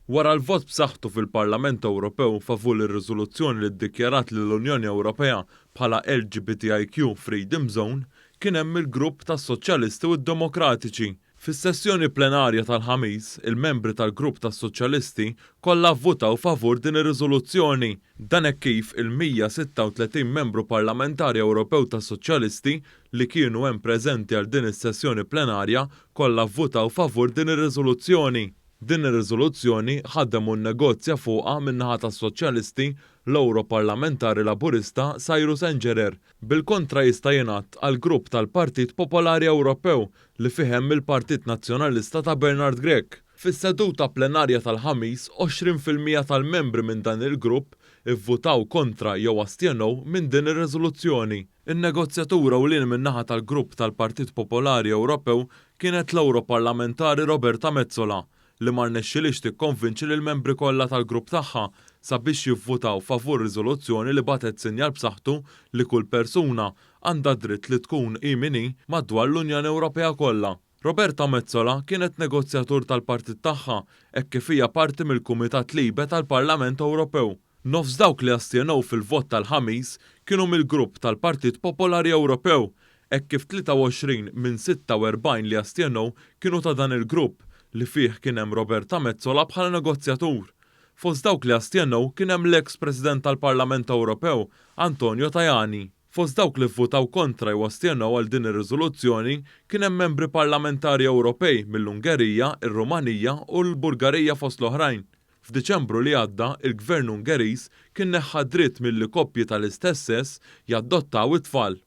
Wara l-vot b'saħħtu fil-Parlament Ewropew favur ir-riżoluzzjoni li ddikjarat lill-Unjoni Ewropea bħala LGBTIQ Freedom Zone, kien hemm il-grupp tas-Soċjalisti u d-Demokratiċi. Fis-sessjoni plenarja tal-Ħamis, il-membri tal-grupp tas-Soċjalisti kollha vvutaw favur din ir-riżoluzzjoni. Dan hekk kif il-136 membru parlamentari Ewropew tas-Soċjalisti li kienu hemm preżenti għal din is-sessjoni plenarja kollha vvutaw favur din ir-riżoluzzjoni. Din ir-riżoluzzjoni ħadem u nnegozja fuqha min-naħa tas-Soċjalisti l-Ewroparlamentari Laburista Cyrus Engerer. Bil-kontra jista' jingħad għall-grupp tal-Partit Popolari Ewropew li fih hemm il-Partit Nazzjonalista ta' Bernard Grech. Fis-seduta plenarja tal-Ħamis, 20% tal-membri minn dan il-grupp ivvutaw kontra jew astjenew minn din ir-riżoluzzjoni. In-negozjatur ewlieni min-naħa tal-grupp tal-Partit Popolari Ewropew kienet l-Ewroparlamentari Roberta Metsola, li ma rnexxilhiex tikkonvinċi lill-membri kollha tal-grupp tagħha sabiex jivvutaw favur riżoluzzjoni li bagħtet sinjal b'saħħtu li kull persuna għandha dritt li tkun hi min hi madwar l-Unjoni Ewropea kollha. Roberta Metsola kienet negozjatur tal-partit tagħha hekk kif hija parti mill-Kumitat Libe tal-Parlament Ewropew. Nofs dawk li astjenew fil-vot tal-Ħamis kienu mill-grupp tal-Partit Popolari Ewropew, hekk kif 23 minn 46 li astjenew kienu ta' dan il-grupp li fih kien hemm Roberta Metsola bħala negozjatur. Fost dawk li astjenew kien hemm l-eks President tal-Parlament Ewropew, Antonio Tajani. Fost dawk li vvutaw kontra jew astjenew għal din ir-riżoluzzjoni kien hemm membri parlamentari Ewropej mill-Ungerija, ir-Rumanija u l-Bulgarija fost l-oħrajn. F'Diċembru li għadda, il-Gvern Ungeriż kien neħħa d-dritt milli koppji tal-istess sess jaddottaw it-tfal.